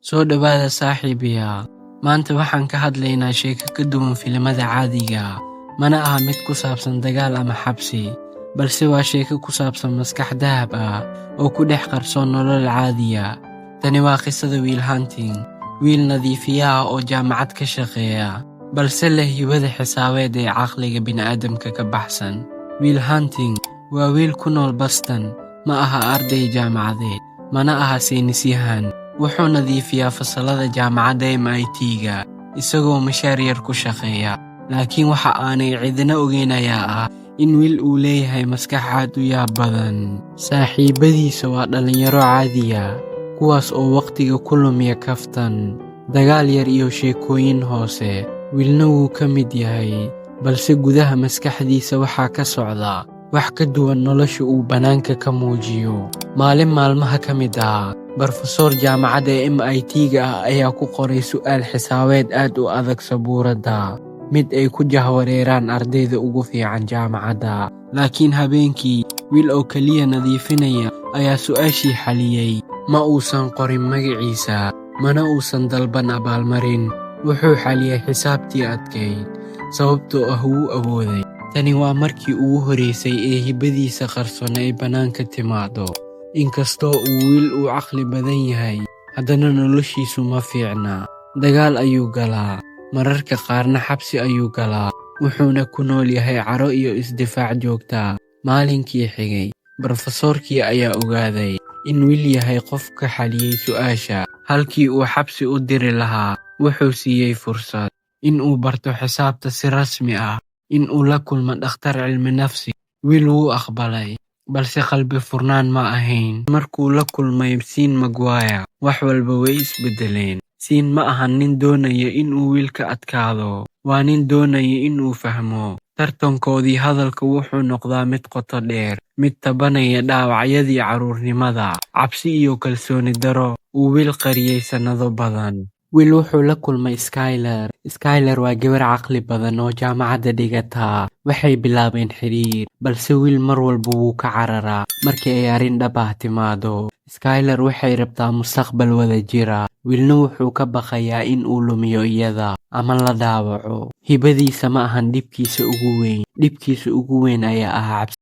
Soo dhowaada, saaxiibayaal. Maanta waxaan ka hadlaynaa sheeko ka duwan filimada caadiga ah. Mana aha mid ku saabsan dagaal ama xabsi, balse waa sheeko ku saabsan maskax dahab ah oo ku dhex qarsoon nolol caadiya. Tani waa qisada Will Hunting, wiil nadiifiye ah oo jaamacad ka shaqeeya, balse leh hibada xisaabeed ee caqliga bini'aadamka ka baxsan. Will Hunting waa wiil ku nool Boston, ma aha arday jaamacadeed, mana aha saynisyahan. Wuxuu nadiifiyaa fasallada jaamacadda MIT-ga, isagoo mushaar yar ku shaqeeya. Laakiin waxa aanay cidina ogeyn ayaa ah in Will uu leeyahay maskax aad u yaab badan. Saaxiibadiisa waa dhalinyaro caadi ah, kuwaas oo waqtiga ku lumiya kaftan, dagaal yar iyo sheekooyin hoose. Willna wuu ka mid yahay, balse gudaha maskaxdiisa waxaa ka socda wax ka duwan nolosha uu bannaanka ka muujiyo. Maalin maalmaha ka mid ah, barofesor jaamacadda MIT-ga ah ayaa ku qoray su'aal xisaabeed aad u adag sabuuradda, mid ay ku jahwareeraan ardayda ugu fiican jaamacadda. Laakiin habeenkii, Will oo kaliya nadiifinaya ayaa su'aashii xalliyay. Ma uusan qorin magaciisa, mana uusan dalban abaalmarin. Wuxuu xalliyay xisaabtii adkayd, sababtoo ah wuu awooday. Tani waa markii ugu horreysay ee hibadiisa qarsoon ay bannaanka timaado. Inkastoo uu Will u caqli badan yahay, haddana noloshiisu ma fiicna. Dagaal ayuu galaa, mararka qaarna xabsi ayuu galaa, wuxuuna ku nool yahay caro iyo isdifaac joogto ah. Maalinkii xigay, barofesorkii ayaa ogaaday in Will yahay qofka xalliyay su'aasha. Halkii uu xabsi u diri lahaa, wuxuu siiyay fursad in uu barto xisaabta si rasmi ah, in uu la kulmo dhakhtar cilmi nafsi. Will wuu aqbalay, balse qalbi furnaan ma ahayn. Markuu la kulmay Sean Maguire, wax walba way isbedeleen. Sean ma ahan nin doonaya in uu Will ka adkaado, waa nin doonaya in uu fahmo. Tartankoodii hadalka wuxuu noqdaa mid qoto dheer, mid taabanaya dhaawacyadii carruurnimada, cabsi iyo kalsooni darro uu Will qariyay sannado badan. Will wuxuu la kulmay Skylar. Skylar waa gabar caqli badan oo jaamacadda dhigata. Waxay bilaabeen xiriir, balse Will mar walba wuu ka cararaa marka ay arrin dhab ah timaado. Skylar waxay rabtaa mustaqbal wadajir ah, Willna wuxuu ka baqayaa in uu lumiyo iyada ama la dhaawaco. Hibadiisa ma ahan dhibkiisa ugu weyn, dhibkiisa ugu weyn ayaa ah cabsida.